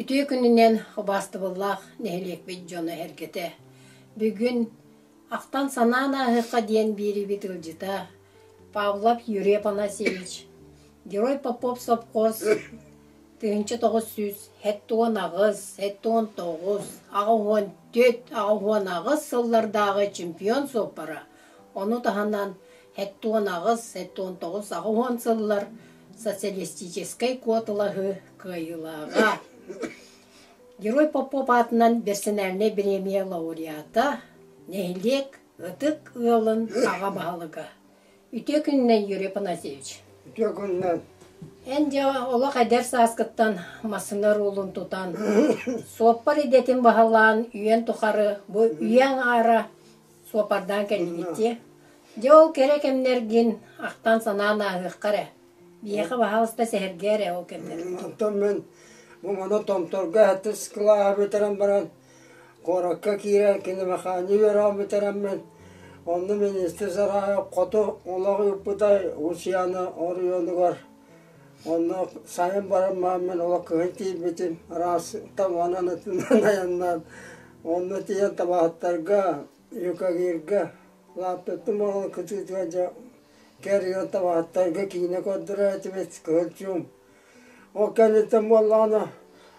Үтүө күнүнэн убаастабыллаах нэһилиэкпит дьоно-сэргэтэ! Бүгүн Ахтан-санаан ааһыахха диэн биэриибит ыалдьыта Павлов Юрий Афанасьевич, Герой Попов сопхуос 1978, 79, 84, 88 сыллардааҕы чемпион суоппара, ону таһынан 78, 79, 80 сыллар социалистическай куоталаһыы кыайыылааҕа. Герой Попов аатынан персональнай бириэмийэ лауреата, нэһилиэк ытык ыалын аҕа баһылыга. Үтүө күнүнэн, Юрий Афанасьевич. Үтүө күнүнэн. Эн дьэ олох эдэр сааскыттан массыына уруулун тутан, суоппар идэтин баһылаан үйэн тухары бу үйэ аҥаара суоппардаан кэллигит дии. Дьэ ол кэрэ кэмнэргин ахтан-санаан ааһыахха эрэ. Биһиэхэ баһаалыста сэһэргээ эрэ ол кэмнэргин. Онтон мин бу маны Томторго сэттис кылааһы бүтэрэн баран куоракка киирэн киномеханик үөрэҕин бүтэрэммин онно министр сарайа хоту олох ыыппыта Усуйаана оройуонугар онно сайын баран мин олох кыһын тиийбитим араас табанан ытынан айаннаан онно тиийэн табаһыттарга Юкагирга лааппыттым ол кытыытыгар дьэ кэрийэн табаһыттарга киинэ көрдөрөр этибит кыһыл чуум Ол кэнниттэн буоллаҕына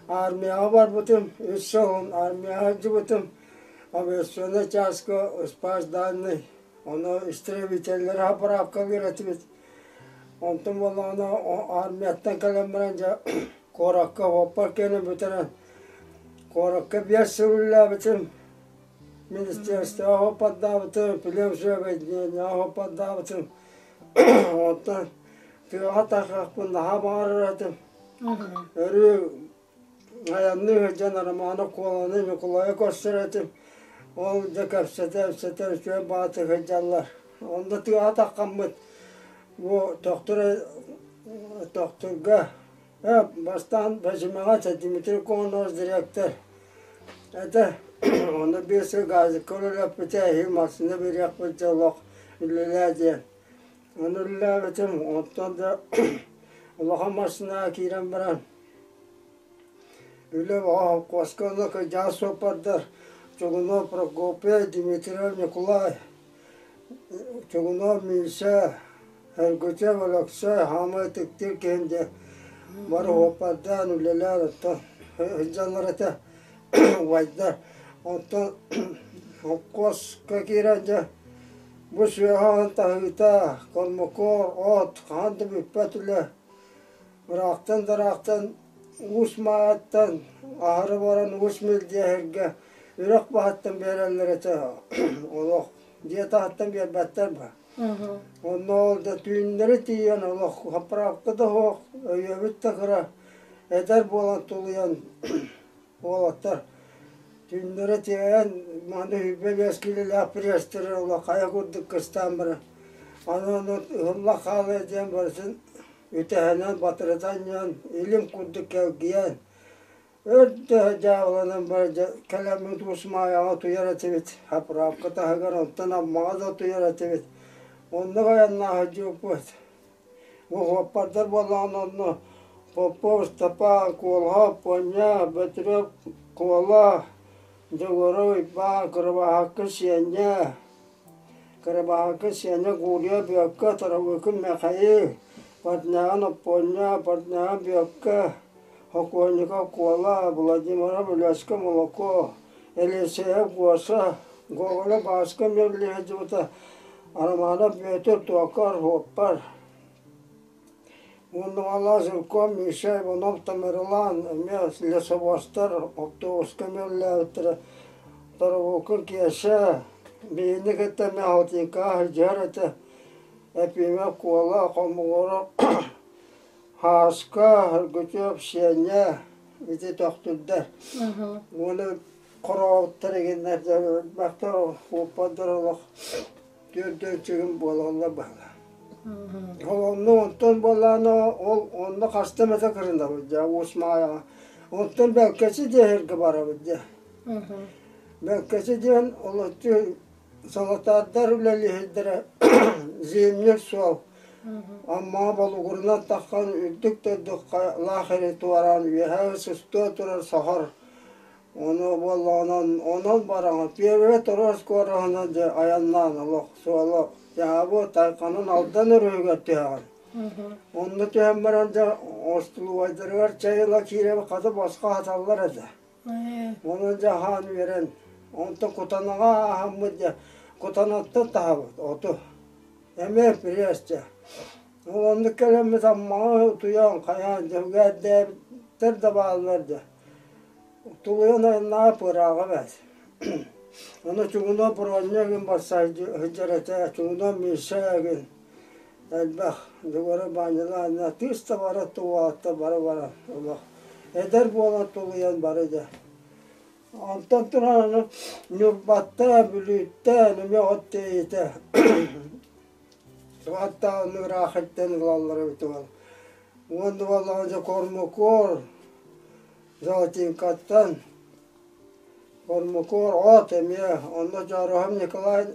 армияҕа барбытым, үс сылын армияҕа сылдьыбытым. Авиационнай чааска спас дальний, ону истребителлэри заправкалыыр этибит. Онтон буоллаҕына армияттан кэлэн баран дьэ куоракка уоппар киэнэ бүтэрэн куоракка 5 сыл үлэлээбитим. Министерствоҕа уоппардаабытым, племсоведениеҕа уоппардаабытым. Онтон Тыаҕа тахсыахпын наһаа баҕарар этим. Өрүү айанныы сылдьан Романы Куоланы Ньукулайы көрсөр этим. Ол дьэ кэпсэтэ-кэпсэтэ үчүгэй баҕатык сылдьаллар. Онно тыаҕа таххаммыт бу Төхтүр Төхтүргэ бастаан Бэдьимэҕэ этэ Дмитрий Кононович дириэктэр этэ. Онно биир сыл газикка үлэлэппитэ, эһиги массыына биэриэхпит дьэ олох үлэлээ диэн. Ону үлэлээбитим, онтон да улахан массыынаҕа киирэн баран үлэ бөҕө холкуоска онно кырдьаҕас суоппардар Чугунов Прокопий, Дмитриев Ньукулай, Чугунов Миисэ, Өргүчэв Өлөксөй хаамай ытыктыыр киһим диэн бары суоппардаан үлэлээн оттон сылдьаллар этэ убайдар. Онтон холкуоска киирэн дьэ Бу сүөһү таһыыта, кормокор, от хаһан да бүппэт үлэ. Ыраахтан да ыраахтан Уус Маайаттан аһары баран Уус Мэлдьэһэргэ үрэх баһыттан биэрэллэр этэ олох дьиэ таһыттан биэрбэттэр ба. Онно ол да түүннэри тиийэн олох заправка да суох, өйүөбүт да кыра, эдэр буолан тулуйан Уолаттар түүннэри тиэйэн маны 25 киилэлээх пресстэрин ыла хайа курдук кыстаан баран аны ону ыһылла хаалыа диэн барытын үтэһэнэн батырыта анньан илим курдук кэлгийэн өр да дьаабыланан баран дьэ кэлэммит Уус Маайаҕа утуйар этибит заправка таһыгар онтон Аммаҕа да утуйар этибит оннук айаннаах сылдьыбыппыт Уоппардар буоллаҕына онно Попов, Степан, Куолаһа, Оппуонньа, Бөтүрүөп, Куола, Дьөгүөрэ Уйбаан, Кырабаһакка Сиэнньэ, Кырабаһакка Сиэнньэ, Гурия, Бүөккэ, Таравыкын Мэхэйил, Портнягин Оппуонньа, Портнягин Бүөккэ, Сокольников Куола, Владимиров Өлөөскө Молоко, Елисеев Гоша, Гоголев Бааска Мирлиһэ сылдьыбыта, Романов Бүөтүр Туокар Уоппар, Мундумалаах Жирков Миша Иванов Тамерлан эмиэ лесовозтар оптуобуска эмиэ Торовукун Кеша биһини кытта эмиэ Алтынкаҕа сылдьыһар этэ Эпимов Куола Хомугуров Һааска, Өргүтүөп, Сиэнньэ ити төхтүрдэр. Уонна хороҕоттор игиннэр элбэхтэр уоппардар олох түөрт-түөрт буолаллар баһыла. Ол онно онтон буоллаҕына ол онно хаста эмэтэ кырынабыт дьэ Уус Маайаҕа. Онтон Бэлкэчи диэһиргэ барабыт дьэ. Бэлкэчи диэн олоччу Золотардар үлэлиһирдэрэ зимник суол. Аммаҕа Болугурунан таххан үрдүк да үрдүк лаах ири туораан үөһээ сыстыа турар соһор. Ону буоллаҕынан онон бараҕын. Первый турар скороһынан дьэ айаннаан олох суола дьаабы Тайханын Алдан өрүһүгэр түһэҕин. Онно түһэн баран дьэ остулубайдарыгар чэй ыла киирэн хата босхо аһаталлар этэ. Онон дьэ аһаан үөрэн, онтон Кутанаҕа ааһаммыт дьэ Кутанаттан таһабыт оту. Эмиэ пресс дьэ. Ол оннук кэлэммит Аммаҕа утуйан хайаан дьэ үгээддээбиттэр да бааллар дьэ. Тулуйан айаннааҕа пырааҕа эбээт. Ону чугуна Бронья игин барса сылдьар этэ, чугуна Миша игин элбэх дьугара баанньалаанна тыыс да бара туоҕаатта бара баран олох эдэр буолан тулуйан бары дьэ. Онтон туран аны Ньурбаттан, Бүлүүттэн эмиэ от тиэйитэ Суоттаан ыраах иттэн ылаллар эбит уол. Уонна буоллаҕына дьэ Кормокуор Золотинкаттан Кормокуор от эмиэ онно Дьоруһам Николай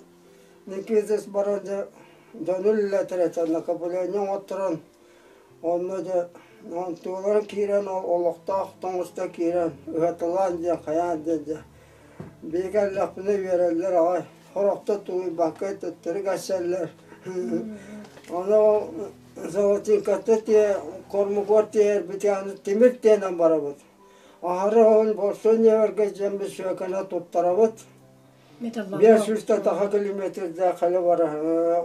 Никитич баран дьэ дьону үлэлэтэр этэ накопление оҥотторон онно дьэ онтуоларын киирэн ол олохтоох тоҥуста киирэн ыһатылаан диэн хайаан диэн дьэ биһи кэллэхпинэ үөрэллэр аҕай сорохтор тулуйбакка төттөрү кэсэллэр ону ол Золотинкаттан тиэ Кормокуор тиэйэрбит аны тимир тиэнэн барабыт аһары ол борсуон ньиэбэргэ дьэммит сүөкэнэ туттарабыт 500 таха километрдаах хале бара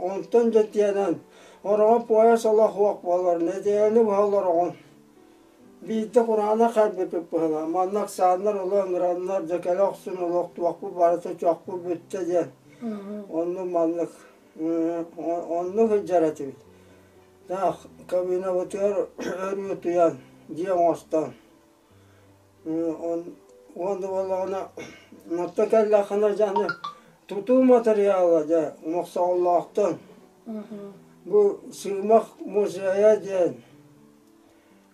онтон дьэ тиэнэн ороҕо пояс олох буолар нэдиэлэни быһа олороҕун биирдэ кураанах харбыппыт быһыылаах манна оксаннар олох ыҥыраннар дьэ кэлэ охсун олох туохпут барыта чохпут бүттэ диэн оннук маннык оннук сылдьар этибит таах кабинабытыгар өрүү утуйан дьиэ оҥостон Уонна буоллаҕына онтон кэллэххинэ дьэ аны тутуу матырыйаала дьэ Мохсоҕоллоохтон бу Сыымах музейа диэн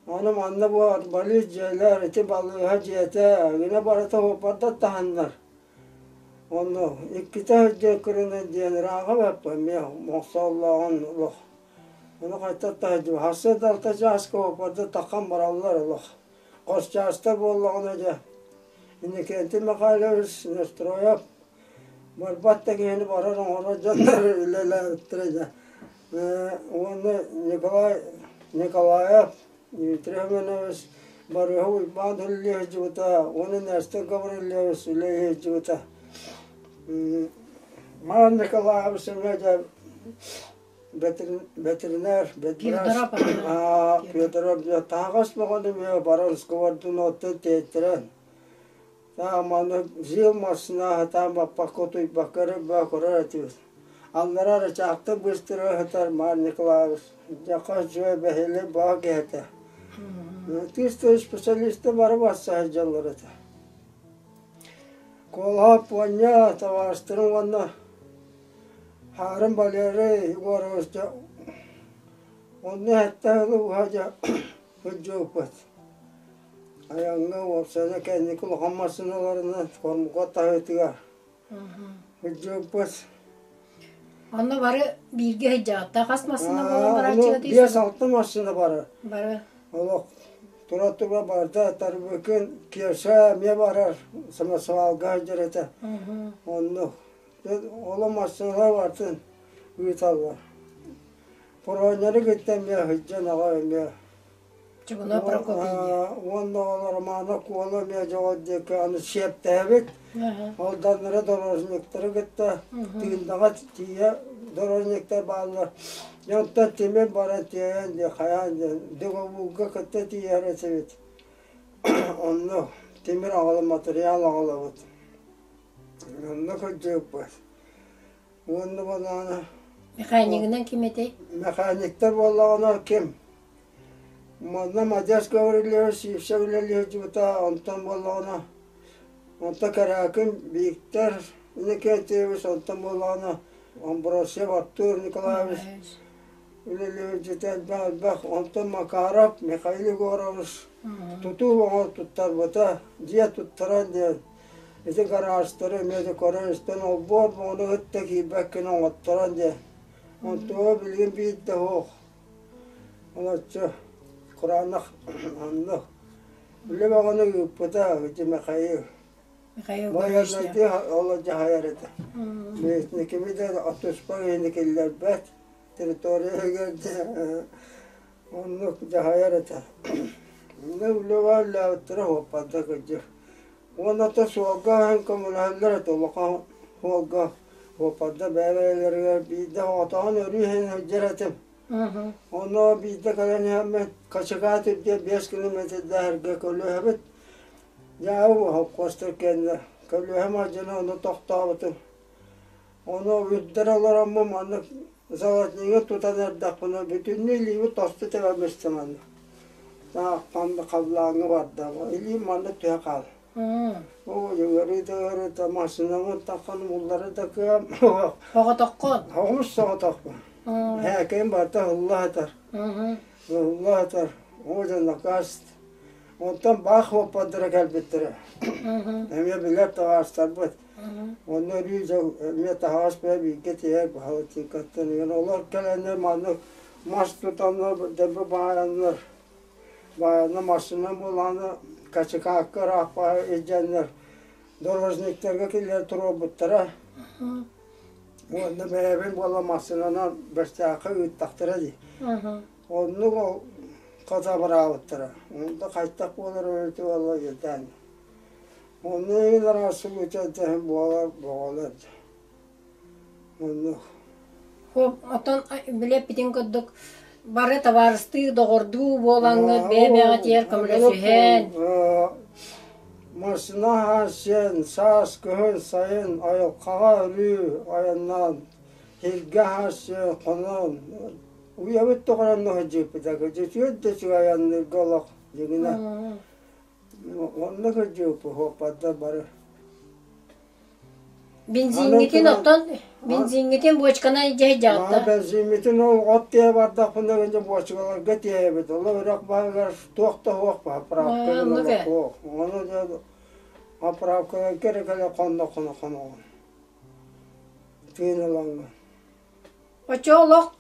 ону манна бу арбалист дьиэлэр ити балыыһа дьиэтэ гына барыта уоппардар таһыннар онно иккитэ сылдьан кырынан диэн ырааҕа баппа эмиэ Мохсоҕоллооҕун олох ону хайтар таһырдьа сарсыарда алта чааска уоппардар таххан бараллар олох Хос чаастар буоллаҕына дьэ, Иннокентий Михайлович Неустроев барбат да киһини барар оҥорор дьоннор үлэлээбиттэрэ дьэ. Уонна Николай Николаев, Дмитрий Семенович Барыһы Уйбаан үлэлии сылдьыбыта, уонна Нестор Гаврильевич үлэлии сылдьыбыта. Маан Николаевич эмиэ дьэ Ветеринар, ветврач Федоров таһаҕас бөҕөнү баран сковородунуоттан тиэйтэрэн маны жил массыына сатаан баппакка утуйбакка эрэ бөҕө көрөр этибит. Аллара рычагтар быстыра сытар Марк Николаевич дьэ дьүө бэһиэлэй бөҕө киһи этэ. Тыыс специалисты бары барса сылдьаллар этэ. Куолаһа Пуонньа табаарыстарын уонна Хаарын Валерий Егорович дьэ онно сэттэ сылы быһа дьэ сылдьыбыппыт. Айаҥҥа уопсайынан кэнники улахан массыыналарынан Кормука таһыытыгар сылдьыбыппыт. Онно бары бииргэ сылдьаҕыттар хас массыына буолан барааччыга 5-6 массыына бары. Бары. Олох тура-тура барда Тарбыкын Кеша эмиэ барар самосвалга сылдьар этэ. Оннук Оло массыына бартын ыыталлар. Проонньору кытта эмиэ сылдьан аҕай эмиэ Чугуна Прокопий уонна ол Романа Куола эмиэ дьоҕор диэки аны сиэптээбит. Алданнара дорожниктары кытта тыындаҕа тиийэ дорожниктар бааллар. Онтон тимир баран тиэйэн диэ хайаан диэн договорга кытта тиийэр этибит. Онно тимир аҕала материал аҕалабыт. Онно кырдьыыппыт. Уонна банаана Механигынан ким этэй? Механиктар буоллаҕына ким? Манна Мадьяс Гаврильевич Сивцев үлэлии сылдьыбыта, онтон буоллаҕына онтон Каракин Виктор Иннокентьевич, онтон буоллаҕына Амбросьев Артур Николаевич үлэлиир элбэх элбэх. Онтон Макаров Михаил Егорович тутуу оҥор туттарбыта, дьиэ туттаран диэн Ити гаражтары эмиэ да көрөн-истэн олбуор буону кытта киирбэккин оҥотторон диэн. Онтуга билигин биир да суох. Олоччу кураанах оннук. Үлэ бөҕөнү ыыппыта ити Михаил. Михаил Байыаннайдыы оло дьаһайар этэ. Кими да туспа киһини киллэрбэт территория иһигэр оннук дьаһайар этэ. Онно үлэҕэ үлэлээбиттэрэ уоппарда кырдьык. Уонна то суолга иһэн көмөлөһөллөр этэ улахан суолга уоппарда бэйэ-бэйэлэригэр биирдэ оҕотоҕун өрүү иһэн сылдьар этим. Онно биирдэ кэлэн иһэммин Качыкаат үрдүгэр 5 километрдааһырга көлүөһэбит. Дьаабы холкуостар кэннэ көлүөһэм алдьана ону тохтообутум. Ону үрдэр олороммун маннык золотнигы тутан эрдэхпинэ бүтүннүү илиибит тосту тэбэн истэ манна. Таах халлааҥҥа барда. Илиим манна түһэ хаал. Оо, ыарыыта ыарыыта массыынабын таххан буллары да кыам. Оҕотоххун? Оҕус соҕотохпун. Һээкэйим барыта ыһылла сытар. Ыһылла сытар. Оо, дьэ накаас. Онтон баах уоппардара кэлбиттэрэ. Эмиэ билэр табаарыстарбыт. Онно өрүү дьыл эмиэ таһаҕас бэйэ бииргэ тиһэр баһылытыыкаттан игин олор кэлэннэр маннык мас тутаннар дэлби баайаннар баайанна массыына буолааны Качыкаакка ыраах илдьэннэр дорожниктарга киллэрэ туруорбуттара. Уонна бэйэбин буола массыынанан Бэстээххэ ыыттахтара дии. Оннук ол хата абыраабыттара. Онто хайтах буолар эбитэ буолла диэтээн. Онно иһин арассылыытын буолар боҕолор Оннук. Оттон билэппитин курдук бары табаарыстыы, доҕордуу буолаҥҥыт бэйэ-бэйэҕитигэр көмөлөсүһэн. Массыына хаасыан, саас, кыһын, сайын айылҕаҕа өрүү айаннаан, сиргэ хаасыан, хонон уйабыт тухары онно сылдьыппыта. Үчүгэй да үчүгэй айанныырга олох дьиҥинэ. Онно кырдьыыппыт суоппардар бары. Бензиҥҥитин оттон бензиҥҥитин буочканан илдьэ сылдьаҕыт да? Бензиммитин ол от тиэйэ бардахпына гынньа буочкаларга тиэйэбит. Ол үрэх баһыгар туох да суох заправка суох. Ону дьэ заправкаларга эрэ кэлэ хонно-хоно хоноҕун. Тыын ылаҥҥын. Оччо олох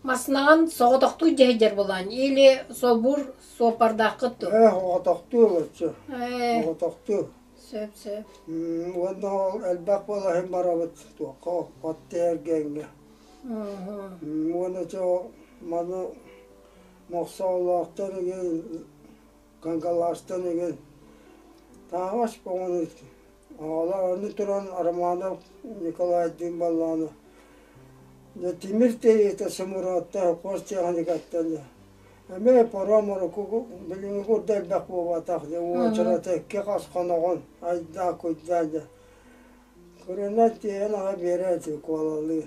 маснаҕын соҕотохтуу дьэһидьэр булаан или солбуур суоппардааххыт дуо? Ээ, соҕотохтуу олоччу. Ээ. Соҕотохтуу. Сөп, сөп. Уонна ол элбэх буола иһин барабыт туохха от тиэргэҥҥэ. Уонна чо маны Мохсоҕолоохтон игин, Кангалаастан игин таһаҕас боҕону Оҕолор аны туран Романов Николайдыын баллааны дьэ тимир тиэйиитэ сымыраатта холкуос тиэхиньикэттэн дьэ эмиэ паром урукку билиҥҥи курдук элбэх буолбатах дьэ уочарата икки хас хоноҕун айдаа куйдаа дьэ кырына тиэйэн аҕа биэрэр этэ куолалыы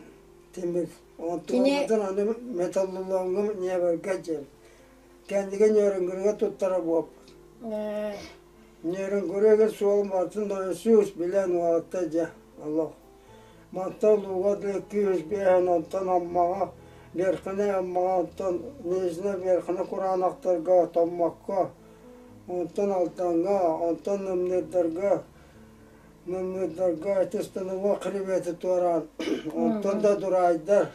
тимир онтукабытын аны металлоломҥа ньиэбэргэ дьэ кэнники ньиэриҥгиригэ туттара буолбут Нерюнгрига суолум атын сүүс билэн уолатта дьэ олох. Мантан Луга дылы күүс биэһэн онтон Аммаҕа, Верхнэй Аммаҕа, онтон Нижнэй Верхнэй Кураанахтарга, Томмокко, онтон Алдаҥҥа, онтон Нымныырдарга, Нымныырдарга ити становой хребети туораан, онтон да Дурайдар,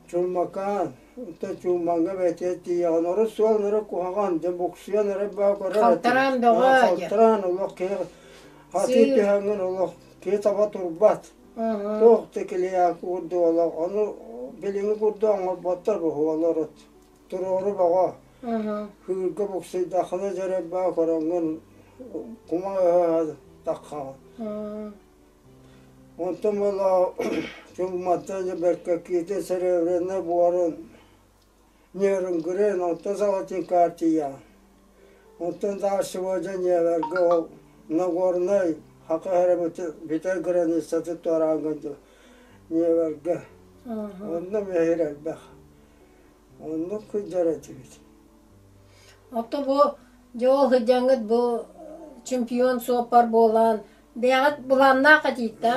Чулмакаан, онтон Чулмаҥҥа бэйэтигэр тиийэҕин. Орут суол эрэ куһаҕан, дьэ буксуйан эрэ баа көрөр этим. Халтараан бөҕө Халтараан олох киһи хатыы түһэҥҥин олох киһи таба турбат. Туох да килийээн курдук олох ону билиҥҥи курдук оҥорботтор бу олорут. Туруору бөҕө. Кыырга буксуйдаххына дьэ баа көрөҥҥүн кума өһө таххаҕын. Онтон буолла Чулматтан дьэ бэркэ Серебряный буорун Нерюнгрин, онтон Золотинка тиийэҕин. Онтон дальше дьэ Невергэ ол Нагорнай Хака эрэ бүтэр границаты туорааҥҥын дьэ Невергэ. Онно мэһир элбэх. Оннук сылдьар этибит. Ото бу дьэ ол сылдьаҥҥыт бу чемпион суоппар буолан Бэйэҕит былааннаах этииттэ.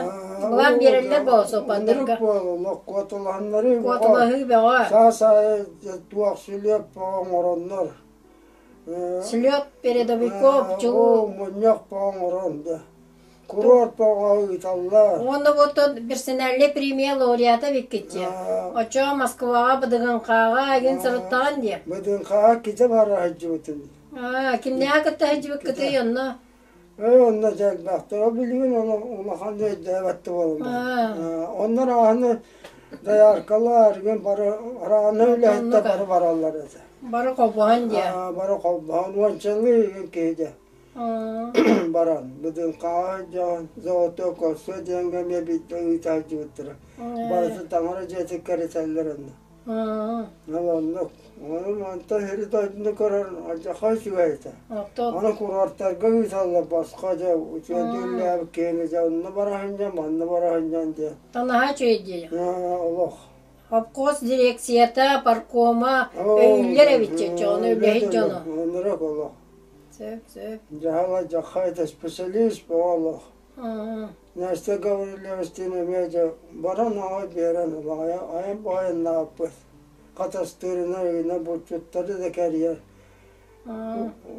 Былаан биэрэллэр буо суоппардарга. Буоллах куоталаһыннарыы Куоталаһыы бөҕө. Саас аайы туох сүлүөп оҥороннор. Слет передовиков чулуу. Мунньах оҥорон да. Курорт бөҕө ыыталлар. Уонна оттон персональнай премия лауреата биккитчи. Оччоҕо Москваҕа БДГНХ-ҕа игин сырыттаҕын дии. БДНХ-ҕа китэ бара сылдьыбытым. Кимнээҕи кытта сылдьыбыккытый онно? Ээ, онно дьэ элбэхтэр. Ол билигин ону улахан өйдөөбөт да буолан Оннор ааны дояркалар игин бары арааны үлэһиттэр бары бараллар этэ. Бары холбоһон диэ. Бары холбоһон уончалыы игин киһи дьэ. Баран БДНХ-ҕа дьон Золотой кольцо диэҥҥэ эмиэ биирдэ ыыта сылдьыбыттара. Барыта таҥара дьиэтин кэритэллэр онно. Ол оннук. Ону мантан сири дойдуну көрөр алдьархай үчүгэй этэ. Аны курортарга ыыталлар босхо дьэ үчүгэйдик киһини дьэ онно бара сылдьан манна бара сылдьан диэн. Танаһа үчүгэй дии. Олох. Хопкуос дирекцията, паркома өйүүллэр эбит дьону, үлэһит дьону. Оннук олох. Сөп, сөп. Дьаһала дьахай специалист олох. Настя Гаврильевичтыын эмиэ дьэ баран аҕай биэрэн айан баайыннаабыппыт. Хатастыырына ыйына булчуттары да кэрийэр.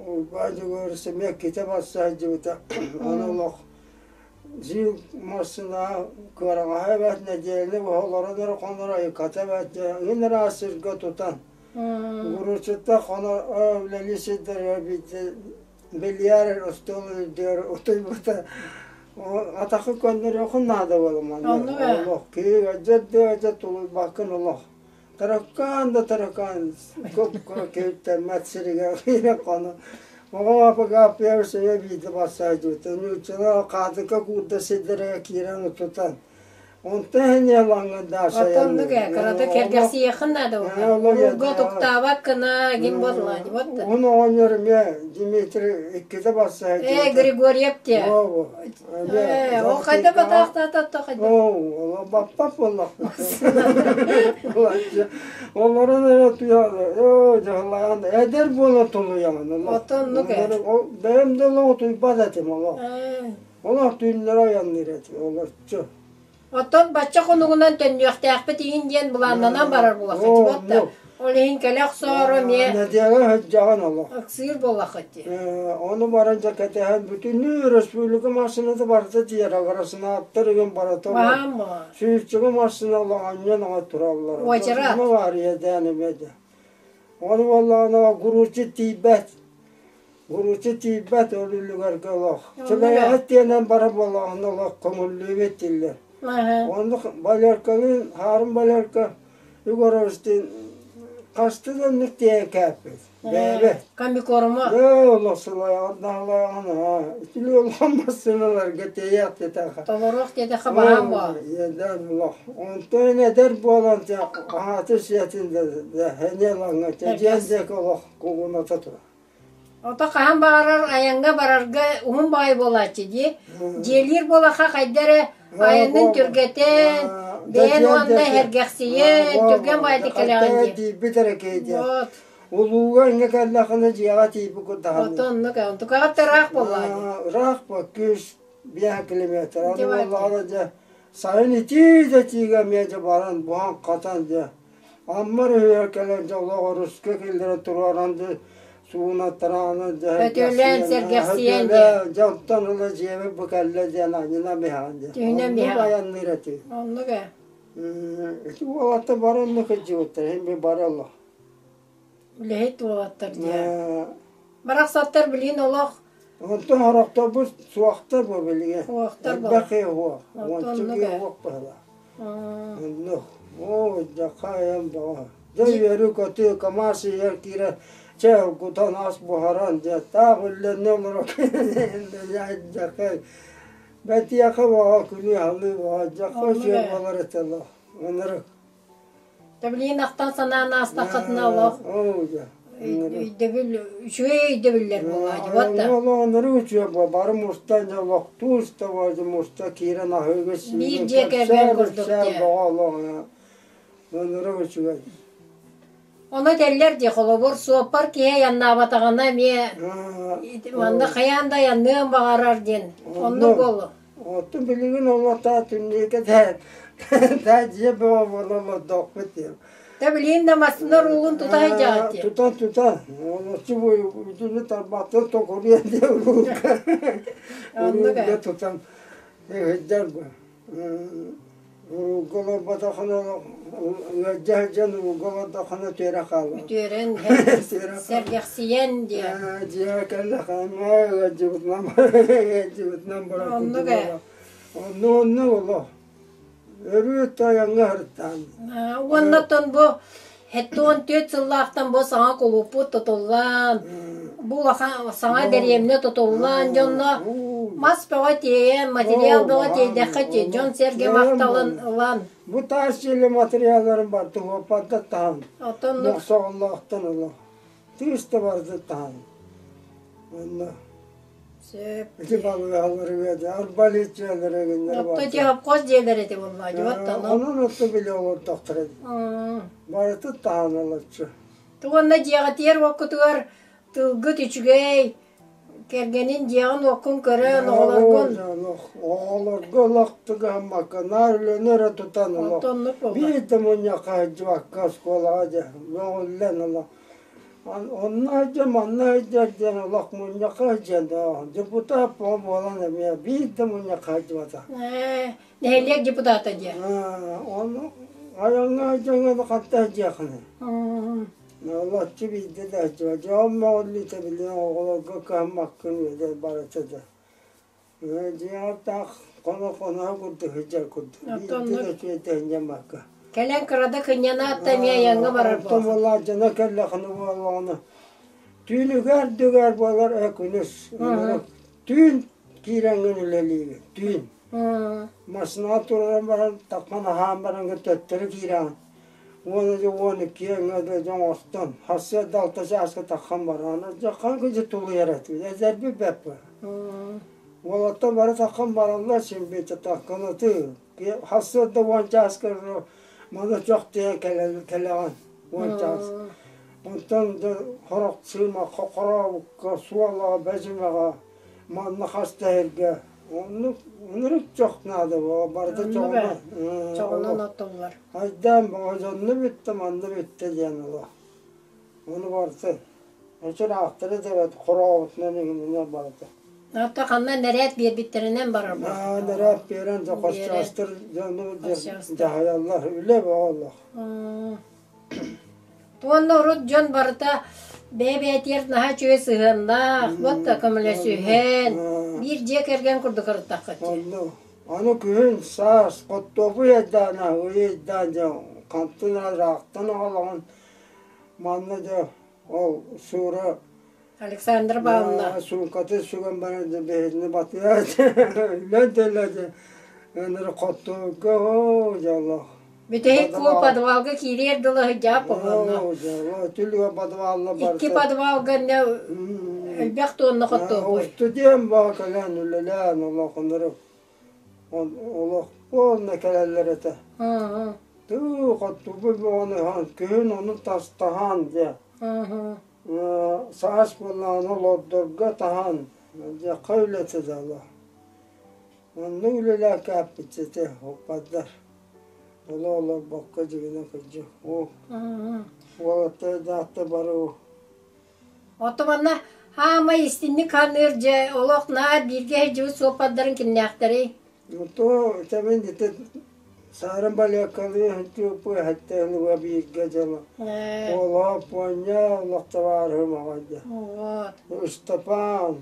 Уйбаан Дьөгүөрүс эмиэ китэ барса сылдьыбыта. Аны олох Жил массыына кыараҕаһа эбээт нэдиэлэни быһа олорон эрэ хонор айыката эбээт дьэ ыын ыраас сиргэ тутан Гуруччута хонор үлэлии сирдэригэр биирдэ бильярд остуол үрдүгэр утуйбута атахы көннөрүөххүн наада буолуман олох киһи ыалдьар да ыалдьар тулуйбаккын олох таракаан да таракаан киһиттэммэт сиригэр хоно оҕо апыгааппыйа сөйө биирдэ барсаайдыбыта нууччалар хаатыка куурда сирдэригэр киирэн утутан Онтон эһиниэ лаҥҥырдааса Оннук ээ, кырата кэргэхсийиэххин наада буолла. Уруурга туктаабат гына ким буолла вот. Уһун оҕонньор эмиэ Дмитрий иккитэ барса Ээ, Григорьев те. Ээ, ол хайда батаахтаата хайда. Оо, баппат буоллахпыт. Олорон эрэ туйаҕы, оо, дьаһалаан эдэр буола тулуйаҕын. Отоннук ээ. Бэйэм да олох утуйбат этим олох. Олох түүннэри айанныыр этим олорчу. Оттон бачча хонугунан төннүөхтээхпит иһин диэн былааннанан барар буолаххыт буолта. Ол иһин кэлэ охсоору эмиэ Нэдиэлэ сылдьаҕын олох. ыксыыр буоллаххыт дии. Ону баран дьэ кэтэһэн бүтүннүү республика массыыната барыта тиийэр агросенааттар игин барыта Баһаам буолар. Сүүсчэкэ массыына олоҕонньон оҥо тураллар. Уочарат. Баар иэдээн эмиэ дьэ. Ону буоллаҕына грузчик тиийбэт. Уруччу тиийбэт ол үлүгэргэ олох. Чылайаҕыт диэнэн бара буоллаҕына олох көҥүллүүбүт дииллэр. Оннук Валеркалыын, Хаарым Валерка Егоровичтыын хасты да оннук тиэйэн кээппит. Бэйэбит. Комбикорма. Ээ, олох сылайаҕын наһылайаҕын аа. Итини улахан массыыналарга тиэйиэх диэтэххэ. Толоруох диэтэххэ баһаам буол. Иэдээн олох. Онтон эдэр буолан аһааты сиэтин да сэниэ лаҥҥа чэдьиэн диэки олох кугуната турар. Ото хаһан баҕарар айаҥҥа барарга уһун баҕайы буолааччы дии. Дьиэлиир буолахха хайда эрэ айанын түргэтэн, бэйэн уонна эһэргэхсийэн, түргэн баҕайытык кэлэҕин дии. Тиийбит эрэ киһи диэн. Вот. Улууга иҥҥэ кэллэххинэ дьиэҕэ тиийбит курдаҕын. Ото оннук онтукаҕыт да ыраах буоллаҕа дии. Ыраах бу күүс биэс километр. Аны буоллаҕына дьэ сайын итии да итиигэ эмиэ дьэ баран буһан-хатан дьэ Амма өрүһүгэр кэлэн дьэ олох өрүскэ киллэрэн туруоран дьэ сууна-тараана дьэ Өтөлөөн, сэргэхсийэн дьэ. Дьэ онтон ыла дьиэбит бу кэллэ диэн анньынан биһэҕин дьэ. Түһүнэн Оннук биһэҕин. айанныыр этибит. Оннук ээ. Ити уолаттар бары оннук сылдьыбыттар, иһин би бары олох. Үлэһит уолаттар дьэ. Барахсаттар билигин олох Онтон сорохторбут суохтар бу билигин. Суохтар бу. Элбэх киһи суох. Уонча киһи суох быһыылаах. Оннук. Оо, дьахайан баҕа. Дьэ үөрүү-көтүү КамАЗ иһэр киирэн чэ кутан ас буһаран дьэ таах үллэннэ олоро дьахай бэтиэхэ баҕа күлүү-халыы баҕа дьахай үчүгэй буолар этэ олох. Ынырык. Билигин ахтан санаан аастаххытына олох өйдөбүл үчүгэй өйдөбүллэр буолааччы вот да. Олоҕуннары үчүгэй буо бары мустан дьэ олохтуу уста муста киирэн аһыыгы Биир дьиэ кэргэн курдук дьэ. Боҕо олох ынырык үчүгэй. Ону этэллэр дии холобур суоппар киһи айаннаабатаҕына эмиэ манна хайаан да айанныан баҕарар диэн оннук буолуо. Оттон билигин олохтоох түннүкэ тээ дьиэ бөҕө буола олордохпут диэн. Та билигин да массыына уруулун тута сылдьаҕыт дии. Тута тута. Олоччу бу үтүнү тарбахтан токуруйан диye уруулга. Уруулга тутан сылдьар бу. Уруулга олорботоххуна ыалдьа сылдьан уруулга олордоххуна үтүөрэ хаалар. Үтүөрэн, сэргэхсийэн диye. Дьиэҕэ кэллэххинэ ыалдьыбытынан ыалдьыбытынан барар Оннук ээ. Онну онну олох. Өрүү тайаҥҥа сырыттаан. Уонна оттон бу 74 сыллаахтан бу саҥа кулууппут тутуллан, бу улахан саҥа дэриэбинэ тутуллан, дьонно мас бөҕө тиэйэн, материал бөҕө тиэйдэххэ дьон-сэргэ махталын ылан. Бу таас дьиэлэ материалларын барыта уоппарда таһан, Оттон мохсоҕоллоохтон ыла. Тыыс да барыта таһан. Онно Сөп. Ити балыыһаларыгар арбалет дьиэлэрэ гыннар Отто дьиэ дьиэлэр эти буолла дьуоттан. Онон отто биле олордохтор Барыты таһан олоччу. Тугунна дьиэҕитигэр уоккутугар тылгыт үчүгэй, кэргэнин дьиэҕин уоккун көрөн, оҕолоргун Оҕолорго олох тыгаһыммакка, наар үлэни эрэ тутан олох. Биир да мунньахха сылдьыбакка оскуолаҕа дьэ мөҕүллэн олох Онно сылдьан, манна сылдьар диэн олох мунньахха сылдьан депутат буолан эмиэ биир да мунньахха сылдьыбата. Нэһилиэк депутата диэн. Ону айаҥҥа сылдьаҥҥа ханта сылдьыаххыный? Олоччу биирдэ да сылдьыбат. Дьон мөҕүллүүтэ билигин оҕолорго кыһаммаккын үөдэй барыта да. Дьиэҕэр таах хоно-хоно курдук сылдьар курдук. Биирдэ да үчүгэйдэһинньэммакка. Кэлэн кырада кынньанаат да эмиэ айаҥҥа барар Оттон буоллаах дьоно кэллэххинэ буоллаҕына түүнүгэр дүгэр буолар э күнүс түүн киирэҥҥин үлэлиигин түүн массыынаҕа туран баран таххан аһаан баран төттөрү киирэҕин уонна дьэ 12 өҥө дьон оҥостон сарсыарда алта чааска таххан баран дьэ хаһан кыдьы тулуйар этибит эдэрбит бэрт Уолаттар бары таххан бараллар син биирдэ такканатыы сарсыарда 10 чааска маны чох тиийэн кэлэҕин 10 чаас онтон сорох сыымахха хорообукка суолаҕа бэдьимэҕэ манна хас да сиргэ оннук ынырык чох наада барыта чоҕунан чоҕунан оттуллар айдаан бөҕө дьонно бүттэ манна бүттэ диэн олох ону барыта Өчөр аахтара да эбэт хорообутунан иҥининэ барыта. Ото ханна нэрээт биэрбиттэринэн барар буолла. Нэрээт биэрэн да хосчаастар дьону дьаһайаллар үлэ бөҕө олох. Уонна урут дьон барыта бэйэ-бэйэтигэр наһаа үчүгэй сыһыаннаах, вот да көмөлөсүһэн, биир дьиэ кэргэн курдук ырыттаххыт. Онно аны күһүн саас хоттуопуй айдаана ый айдаан дьэ хантан ыраахтан аҕалаҕын манна дьэ Ол Сура Александра Павловна суумкатын сүгэн баран биһигини батыйа үлэн төллөдө ыныры хоттуурга оо дьоллоох Бүтэһик куул подвалга киириэр дылы сылдьаап оһонно. Түлүгэ подвалла барыта. Икки подвалга инне элбэх туонна хоттуоппуй. Студент баа кэлэн үлэлээн олох ынырык олох полно кэлэллэр этэ. Тыы хоттубут буолан ыһан күһүн ону тастаһан дьэ саас буоллаҕына олордорго таһан дьэ үлэтэ дала. Оннук үлэлээн кээппит оппардар. Оло олорбокко дьигинэ кырдьык. Уолаттар даатта бары Ото манна хаамай истинник ханыыр дьэ олох наар бииргэ сылдьыбыт суоппардарын кимнээхтэрий? То тэбин ити саарын балеккалыы сылдьыппы хэттэһилуга бииргэ дьоно. Олоо пуонньа олохтоваарыһым аҕайда. Вот. Ыстапаан.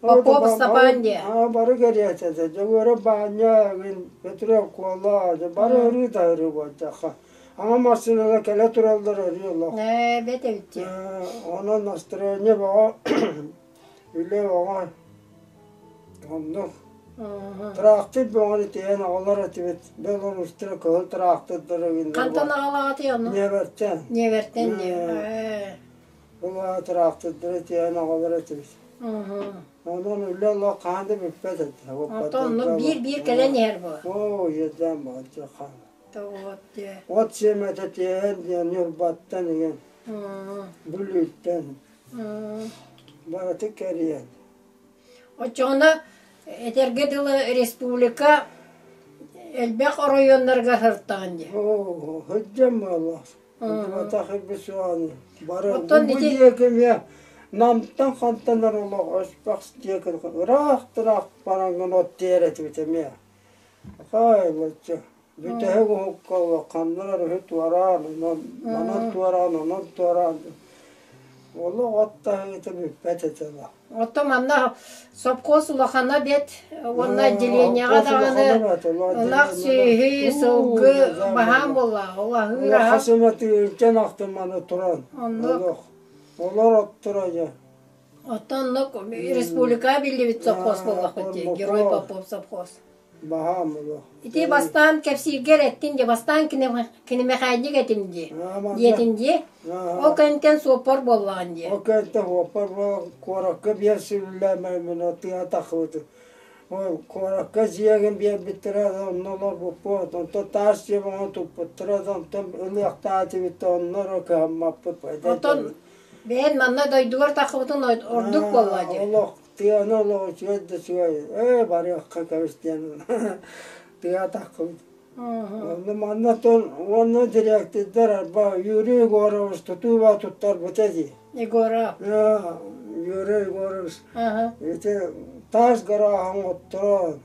Попов Ыстапаан диэ. Аа бары кэриэтэ Дьөгүөрэ Баанньа, Петров Куола, бары ырыы да ырыы буолдахха. Ама массыыналар кэлэ тураллар өрүү олох. Ээ, бэт эбит дии. Онон настроение бөҕө, үлэ бөҕө. Оннук. Тыраахтыр бөҕөнү тиэйэн оҕолор этибит. Белорустара кыһыл тыраахтырдары Хантан аҕалаҕытый ону? Невертэн. Невертэн диэ. Ол тыраахтырдары тиэйэн оҕолор этибит. Онон үлэ олох хаһан да бүппэт этэ. Онтон онно биир-биир кэлэн иһэр буо. Оо, иэдээн баҕадьа хаан. От сиэмэтэ тиэйэн диэн Ньурбаттан иҥэн, Бүлүүттэн барыта кэрийэн. Оччоҕуна этэргэ дылы республика элбэх оройуоннарга сырыттаҕын дии. Оо, сылдьан буоллах. Сылдьыбатах ирбит суоҕа Бары Оттон бу ити диэки эмиэ Намтан хантан эрэ олох өспөх диэки ыраах-ыраах бараҥҥын от тиэр этибит эмиэ. Хай лоччу бүтэһик уһукка ханна эрэ үһү туораан, онон манан туораан, онон туораан олох от таһыыта бүппэт этэ олох. Оттон манна сопхуос улахана бэт уонна отделениеҕа Сопхуос даҕаны улахана бэт, олох ынах отделениеҕа сүөһү, сылгы баһаам буоллаҕа. Ол аһыыр Олох аһа хас эмэ тыһыынча ынахтын маны туран оннук. олох олор отторо дьэ. Оттон оннук республикаҕа биллибит сопхуос буоллахпыт дии, Герой Попов сопхуос. Баһаам олох. Ити бастаан кэпсииргэр эттин дии, бастаан кинимэхээнньик этим дии, диэтин дии. Ол кэнниттэн суоппар буоллаҕын дии. Ол кэнниттэн суоппар буолан куоракка биэс сүрүлээмэ тыа тахсыбыт. Ол куоракка дьиэгин биэрбиттэрэ онно олорбуппут, онтон таас дьиэ оҥорон туппуттара, онтон ылыахтаах этибит онно эрэ кыһаммаппыт. Оттон бэйэн манна дойдугар тахсыбытын ордук буолла дии. Олох тыаны олох үчүгэй да үчүгэй, ээ барыахха кэбис диэн тыа таххыбыт. Онно манна тон уонна дириэктирдэр арба Юрий Егорович тутууба туттарбыта дии. Егоров. Юрий Егорович ити таас гарааһын отторон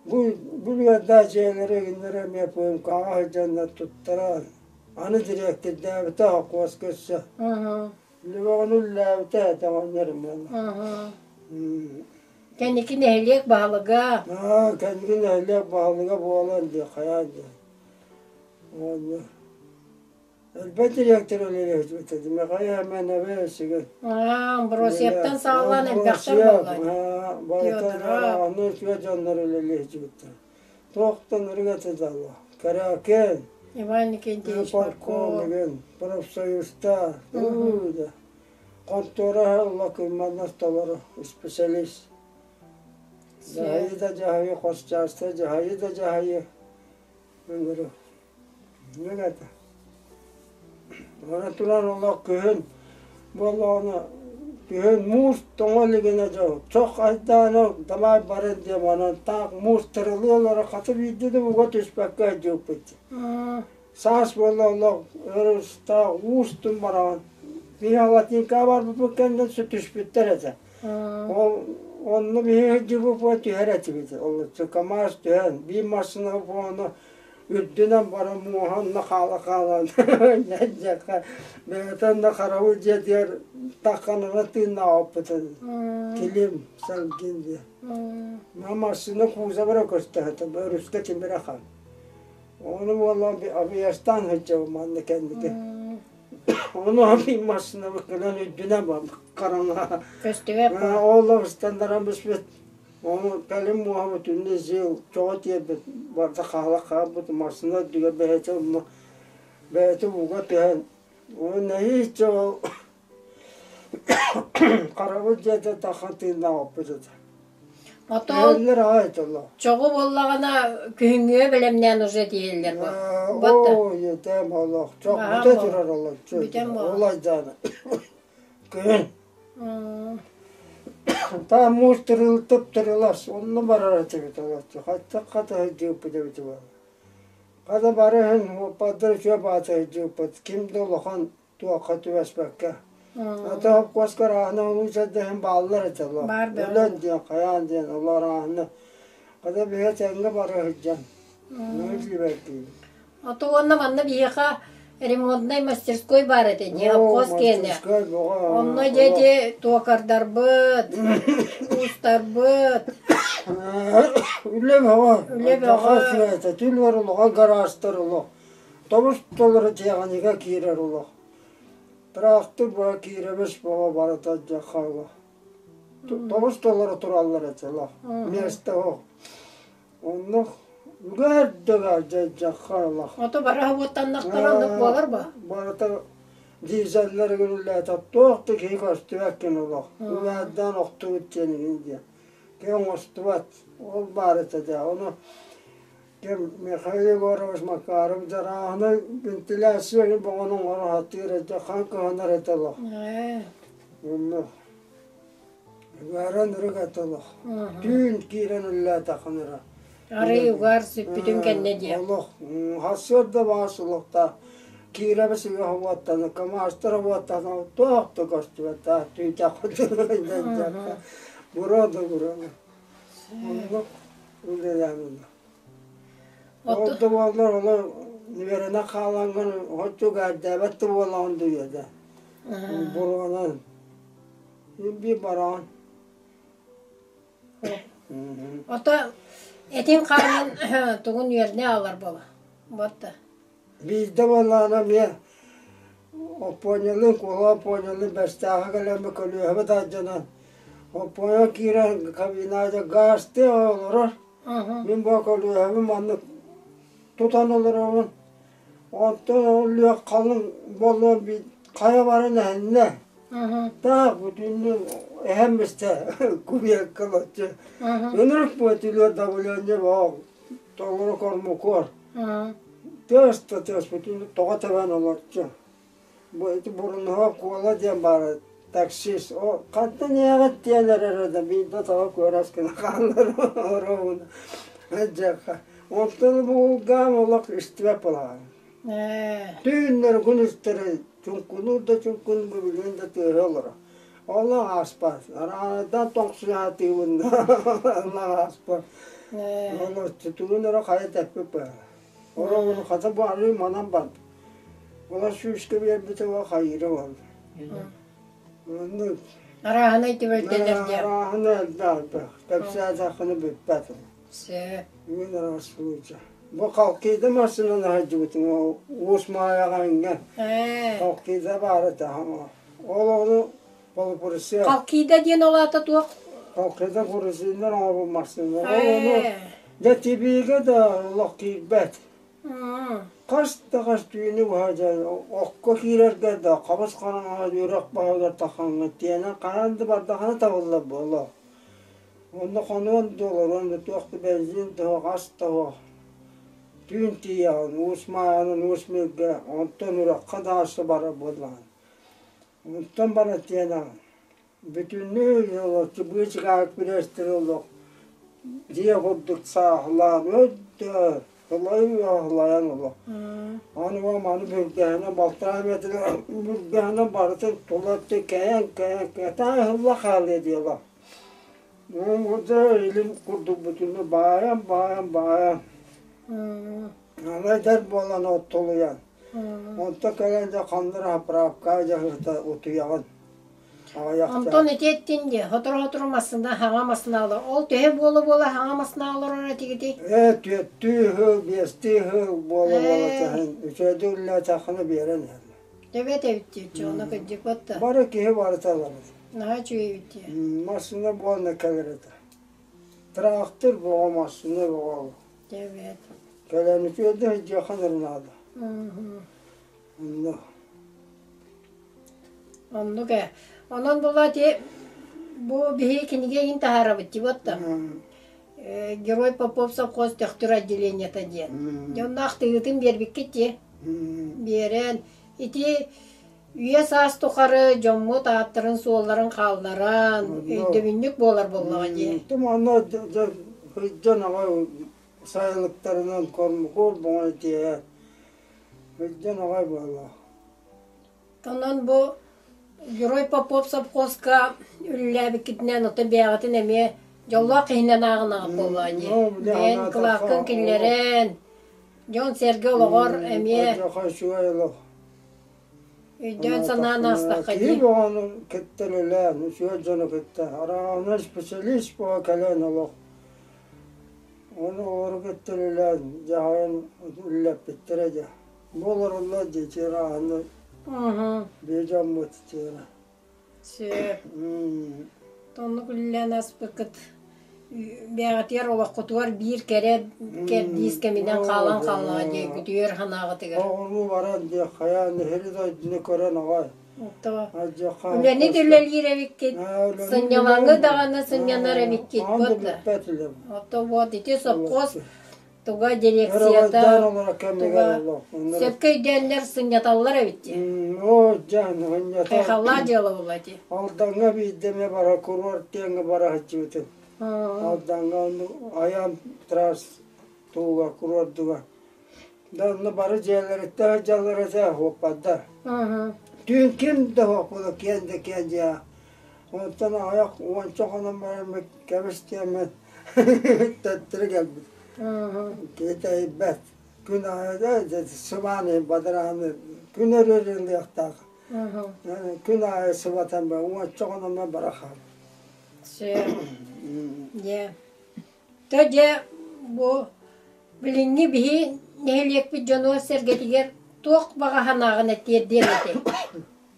бу бүлүөрдээх дьиэлэри гиннэри эмиэ ПМК-ҕа сылдьаннар туттаран аны дириэктирдээбитэ холкуос көрсө. Лүбэҕин үллээбитэ даҕаннарым Кэнники нэһилиэк баһылыга. Аа, кэнники нэһилиэк баһылыга буолан дии, хайаан дии. Уонна элбэх директор үлэлээбит этэ. Михаил Семенович сигэн. Аа, Амбросьевтан саҕалаан элбэхтэр буолла. Барыта аны үчүгэй дьоннор үлэлээбиттэр. Туохтан ырыгата дала. Караоке. Иван Никитич Марков. Профсоюзта. Хонтуора лакымманнар толору специалист. Дьаһайы да дьаһайы, хос чааста дьаһайы да дьаһайы. Ыҥыры. Нүгэтэ. Аны туран олох күһүн буоллаҕына күһүн муус тоҥо илигинэ дьон чох айдаана давай барын диэн манан таах муус тырылыы олоро хата биирдэ да ууга түспэккэ сылдьыбыппыт. Саас буолла олох ырыстаах уустун бараҕын. Биһи латинка барбыппыт кэннэ түспүттэр этэ. Ол онно биһи сылдьыбыппыт түһэр этибит. Ол КамАЗ түһэн биир массыына ону үрдүнэн баран муоһа онно хаала-хаалан дьэххэ бэйэтэ онно харабыл дьиэтигэр тахханара тыыннаабыппытын килим салгын диye. Массыына кузовара көстө өрүскэ тимирэ хан. Ону буолла объездтаан сылдьабын манна кэнники. Ону аби массыынабыт кэлэн үрдүнэн хараҥа. Көстүбэт Ол обстандаран бүспүт. Ону кэлин муоһа бүтүннүү сыыл чоҕо тиэрбит барда хаала хаалбыт массыына үрдүгэр бэйэтэ онно бэйэтэ ууга түһэн ону нэһииччэ ол харабыл дьиэтэ тахан тыыннаабыппыт этэ. Отол чоҕу буоллаҕына күһүҥҥүгэ бэлэмнээн уже тиийэллэр бу. Оо, ийэтэм олох чох бүтэ турар олох ол айдаана күһүн Таа муус тырылтып тырылас, онно барар этибит олоччу. Хаттах хата сылдьыыппыт эбит буолла. Хата бары иһин уоппардар үчүгэй баата сылдьыыппыт. Ким да улахан туохха түбэспэккэ. Ата хопкуоска арааһына улуус эрдэһин бааллар этэ олор. Өлөн диэн, хайаан диэн олор арааһына. Хата биһиги тэҥҥэ бара сылдьан. Нүллүбэттиибит. Ото уонна манна биһиэхэ ремонтнай мастерской баар этэ дии, обхоз киэнэ. Онно дьэ ити туокардарбыт, уустарбыт. Үлэ бөҕө. Үлэ бөҕө. Түлүөр улахан гаражтар олох. Тобус толору тиэхиньикэ киирэр олох. Тыраахтыр бөҕө киирэбис бөҕө барыта дьахха олох. Тобус толору тураллар этэ олох. Миэстэ оһох. Оннук үгэрдэгэ дьайдьахха олох. Ото бара уоттаннахтара оннук буолар ба? Барыта дизеллэригэр үлэлээтэ туох да киһи көстүбэт гына олох. Үлээрдээн охтубут диэн иһин диэн. Киһи оҥостубат. Ол баар этэ даа. Ону ким Михаил Егорович Макаров дьарааһыны вентиляция боҕону оҥоро сатыыр этэ, хан кыһанар этэ олох. Онно Угаран ырык этэ олох. Түүн киирэн үллээтэххин эрэ. Арый угаар сүппүтүн кэннэ диэ. Олох. Хасыар да баас олохтоох. Киирэбэ сыыһа уоттана, КамАЗтара уоттана, туох да көстүбэт, түүтэх буруо да буруо. Оннук үлэлээмин. Ол да буоллар олор үөрэнэ хаалаҥҥын оччо үгээдээбэт да буолаҕын дуу Буруонан биир бараҕын. Ото этин хаанын тугун үөрнэ аалар буола буотта. Биирдэ буоллаҕына эмиэ Оппуонньалыын, Куола Оппуонньалыын Бэстээххэ кэлэммит көлүөһэбит алдьанан Оппуонньа киирэн кабинаҕа гаастыы олорор. Мин бу көлүөһэбин маннык тутан олоробун. Онтон ол лүөх халыҥ буолуон хайа баран эһиннэ. Таах бүтүннүү эһэм бистэ кубиекка олоччу. Ынырык буотүлүөр давление боо толору кормукуор. Тыас да тыас бүтүн тоҕо тэбэн олорчу. Бу ити Бурунуһа Куола диэн баара таксист. О хантан иһэҕит диэн эрэрэ да биирдэ тоҕо куорас гына хааллар оруобуна. Дьэххэ. Онтон бугулгаам олох истибэт буолаҕын. Түүннэри күнүстэри чуҥкунуур да чуҥкун бүгүлүн да тыаһа олоро. Олох ааспат. Араанайдаан тоҥсуйа сатыыбын да олох ааспат. Олоччу тугун эрэ хайа тэппит быһа. Оруобуна хата бу арыы манан барда. Олор сүүскэ биэрбитэ ол хайыыра буолла. Оннук. Арааһынай түбэлтэлэр диэн. Арааһынай элбэх элбэх. Кэпсээтэххинэ бүппэт. Сөп. Мин араас случай. Бу Халкида массыынаны сылдьыбытым Уус Маайаҕа иҥҥэ. Халкида баар этэ. Ол ону полуприцеп. Халкида диэн ол аата туох? Халкида грузиннар оҥорбут массыыналар. Ол ону дьэ тибиигэ да олох киирбэт. Хас да хас түүнү быһа дьэ окко киирэргэ да хабыс хараҥаҕа үөрэх баһыгар таххаҥҥа тиэнэн хаһан да бардахына табыллар буолуо. Онно хонуон да олоруон да туох да бензин да суох, ас да суох. Түүн тиийэҕин Уус Маайанан Уус Миргэ, онтон үрэххэ да аасса барар буоллаҕын. Онтон баран тиэнэҕин. Бүтүннүү олоччу быычыкаайык пресстэрэ олох дьиэ курдук сааһылаан өйдөөн, сылайан олох. Аны маны бүргэһинэн балтараа метр бүргэһинэн барытын тула өттө кэйэн кэйэн кэтаан хаалыа диэла. Илим курдук бүтүннүү баайан баайан баайан аны эдэр буолан оттолуйан онто кэлэн дьэ ханна эрэ заправка дьаһыыта утуйаҕын. Онтон ити эттин дии, сотору-сотору массыына хаҥа массыыналар. Ол төһө буола-буола хаҥа массыына олорор этигитий? Ээ, түөртүү сыл, биэстии сыл буола-буола түһэн, үчүгэйдик үлэлээтэххинэ биэрэн иһэллэр. Төбөт эбит дии, ону кырдьык батта. Бары киһи барыта ылар. Наһаа үчүгэй эбит дии. Массыына буолна кэлэр этэ. Трактор бөҕө, массыына бөҕө. Төбөт. Кэлэн үчүгэйдик сылдьыахха наада. Онно. Оннук ээ. Онон була ити бу биһи кинигэ иһин таһаарабыт дии буотта. Герой Попов совхоз Төхтүр отделениета диэн. Дьонноох тыытын биэрбиккит дии. Биэрэн ити үйэ саас тухары дьоммут ааттарын-суолларын хаалларан өйдөбүнньүк буолар буоллаҕа дии. Тум онно сылдьан аҕай сайылыктарынан кормукур боҥой тиэһэ сылдьан аҕай буолла. Онон бу Герой Попов совхозка үлэлээбиккитинэн оттон бэйэҕитин эмиэ дьоллоох киһинэн ааҕынаҕыт буоллаҕа дии. Бэйэн кылааккын киллэрэн, дьон-сэргэ олоҕор эмиэ өйдөөн-санаан аастахха дии. Киһи бөҕөнү кытта үлэлээн, үчүгэй дьону кытта, араҕаһынан специалист буола кэлэн олох ону олору кытта үлэлээн, дьаһайан үлэлэппиттэрэ дьэ. Бу олороллор дии чыырааһыны биир дьоммут чыыра. Сөп. Оннук үллээн аспыккыт бэйэҕитигэр олоххутугар биир кэрэ кэрдиис кэминэн хаалан хааллаҕа дии бүтүөр санааҕытыгар. Оҕолуу баран дии хайаан иһири дойдуну көрөн аҕай. Үлэни да үлэлиир эбиккит, сынньалаҥы даҕаны сынньанар эбиккит. Ото вот ити сопхуос туга дирекцията туга сөпкө өйдөөннөр сынньаталлар эбит дии. Оо дьаан сынньатар. Хайхаллаах дьыала буолла ити. Алдаҥҥа биирдэ эмэ бара курорт диэҥҥэ бара сылдьыбытым. Алдаҥҥа айан трасс туга курордуга. Да онно бары дьиэлэриттэн сылдьаллар этэ, уоппардар. Түүн ким да суох буолар, киэн да киэн дьиэ. Онтон аҕыйах уонча хонон бараммыт кэбис диэммит төттөрү кэлбит. Киһи тэйбэт. Күн аайы сыбааны, бадарааны күн өрөр ылыахтаах. Күн аайы сыбатан ба уонча хонон бара хаал. Сөп. Дьэ. То дьэ бу билиҥҥи биһи нэһилиэкпит дьонугар-сэргэтигэр туох баҕа санааҕын тиэрдиэҥ этэй?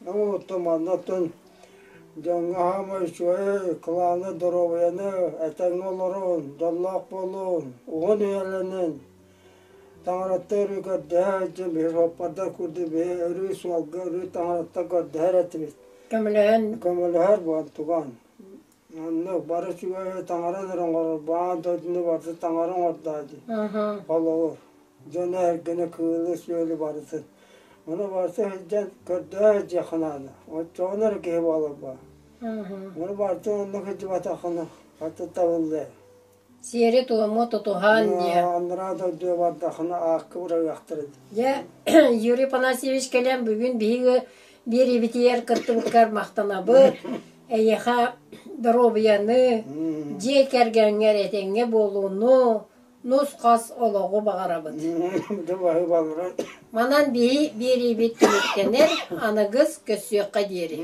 Ну, манна оттон дьоҥҥо хаамай үчүгэй, кылааны, доруобуйаны этэҥҥэ олорун, дьоллоох буолун, уһун үйэлэнин. Таҥараттан өрүү көрдөһө сылдьан биһи суоппардар курдук биһи өрүү суолга өрүү таҥараттан көрдөһөр этибит. Көмөлөһөн. Көмөлөһөр буолан туган. Онно бары үчүгэйи таҥаран эрэ оҥорор, баан дойдуну барыта таҥара оҥордоо дии. Холобур, дьоно эргинэ кыылы-сүөлү барытын. Ону барыта сылдьан көрдөһө сылдьыахха наада. Оччоҕуна эрэ киһи буолар баа. Ону барытын онно сылдьыбатаххына хата табыллыа. Сиэри-туому тутуһан диэ. Анараа дойдуга бардаххына аакка быраҕыахтара дии. Дьэ, Юрий Афанасьевич кэлэн бүгүн биһиги биэриибитигэр кыттыбыккар махтанабыт. Эйиэхэ доруобуйаны, дьиэ кэргэҥҥэр этэҥҥэ буолууну, нус-хас олоҕу баҕарабыт. Манан биһи биэриибит түмүктэнэр, аныгыс көрсүөххэ диэри.